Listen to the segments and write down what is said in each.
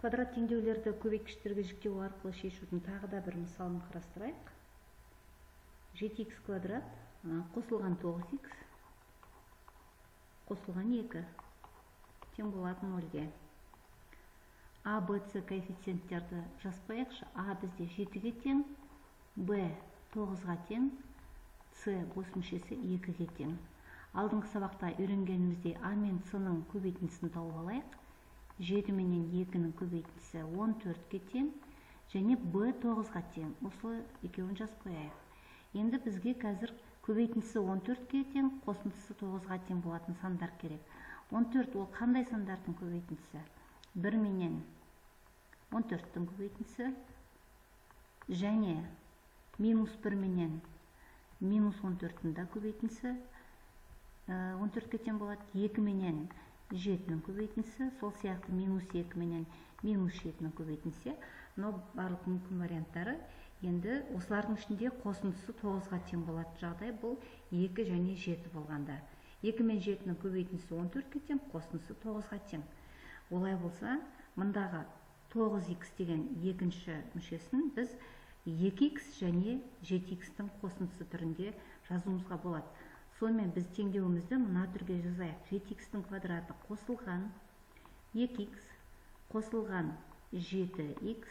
Квадрат теңдеулерді көбейткіштерге жіктеу арқылы шешудің тағы да бір мысалын қарастырайық. 7х квадрат қосылған 9х қосылған 2 тең болады 0-ге. А, Б, С коэффициенттерді жазып қояйықшы. А бізде 7-ге тең, Б 9-ға тең, С бос мүшесі 2-ге тең. Алдыңғы сабақта үйренгеніміздей, А мен С-ның көбейтіндісін тауып алайық. 7 менен 2-нің көбейтіндісі 14-ке тең және Б 9-ға тең. Осы екеуін жазып қояйық. Енді бізге қазір көбейтіндісі 14-ке тең, қосындысы 9-ға тең болатын сандар керек. 14 ол қандай сандардың көбейтіндісі? 1 менен 14-тің көбейтіндісі және минус 1 менен минус 14-тің да көбейтіндісі 14-ке тең болады. 2 менен 7-нің көбейтіндісі, сол сияқты минус 2 менен минус 7-нің көбейтіндісі. Мынау барлық мүмкін варианттары. Енді осылардың ішінде қосындысы 9-ға тең болатын жағдай бұл 2 және 7 болғанда. 2 мен 7-нің көбейтіндісі 14-ке тең, қосындысы 9-ға тең. Олай болса, мындағы 9х деген екінші мүшесін біз 2х және 7х-тің қосындысы түрінде жазуымызға болады. Сонымен, біз теңдеуімізді мына түрге жазайық. 7х-тің квадраты қосылған 2х қосылған 7х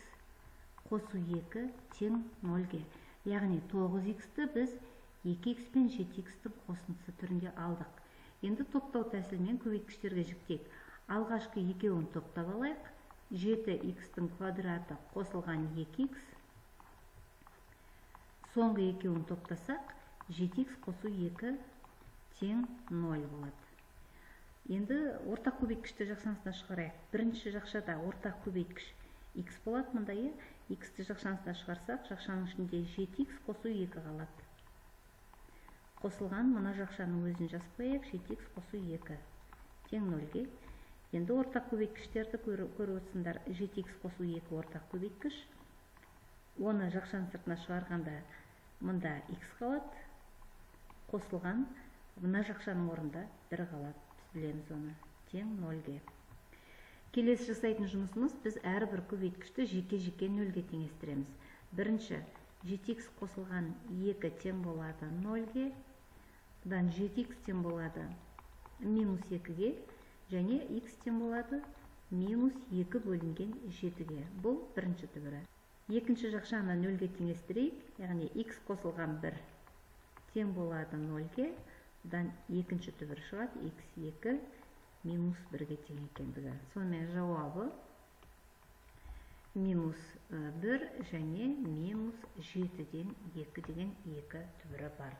қосу 2 тең 0-ге. Яғни 9х-ті біз 2х пен 7х-тің қосындысы түрінде алдық. Енді топтау тәсілімен көбейткіштерге жіктейік. Алғашқы екеуін топтап алайық. 7х-тің квадраты қосылған 2х. Соңғы екеуін топтасақ, 7х қосу 2 тең 0 болады. Енді ортақ көбейткішті жақшаның сыртына шығарайық. Бірінші жақшада ортақ көбейткіш x болады мында, иә. X-ті жақшаның сыртына шығарсақ, жақшаның ішінде 7x қосу 2 қалады. Қосылған мына жақшаның өзін жазып қояйық: 7x қосу 2 тең 0-ге. Енді ортақ көбейткіштерді көріп отырсыңдар. 7x қосу 2 ортақ көбейткіш. Оны жақшаның сыртына шығарғанда, мында x қалады. Қосылған мына жақшаның орнында 1 қалады. Біз білеміз оны. Тең 0-ге. Келесі жасайтын жұмысымыз: біз әрбір көбейткішті жеке-жеке 0-ге теңестіреміз. Бірінші 7x қосылған 2 тең болады 0-ге, бұдан 7x тең болады минус 2-ге және x тең болады минус 2 бөлінген 7-ге. Бұл бірінші түбірі. Екінші жақшаны 0-ге теңестірейік, яғни x қосылған 1 тең болады 0-ге, бұдан екінші түбір шығады, x 2 минус 1-ге тең екендігі. Сонымен, жауабы минус 1 және минус 7-ден 2 деген екі түбірі бар.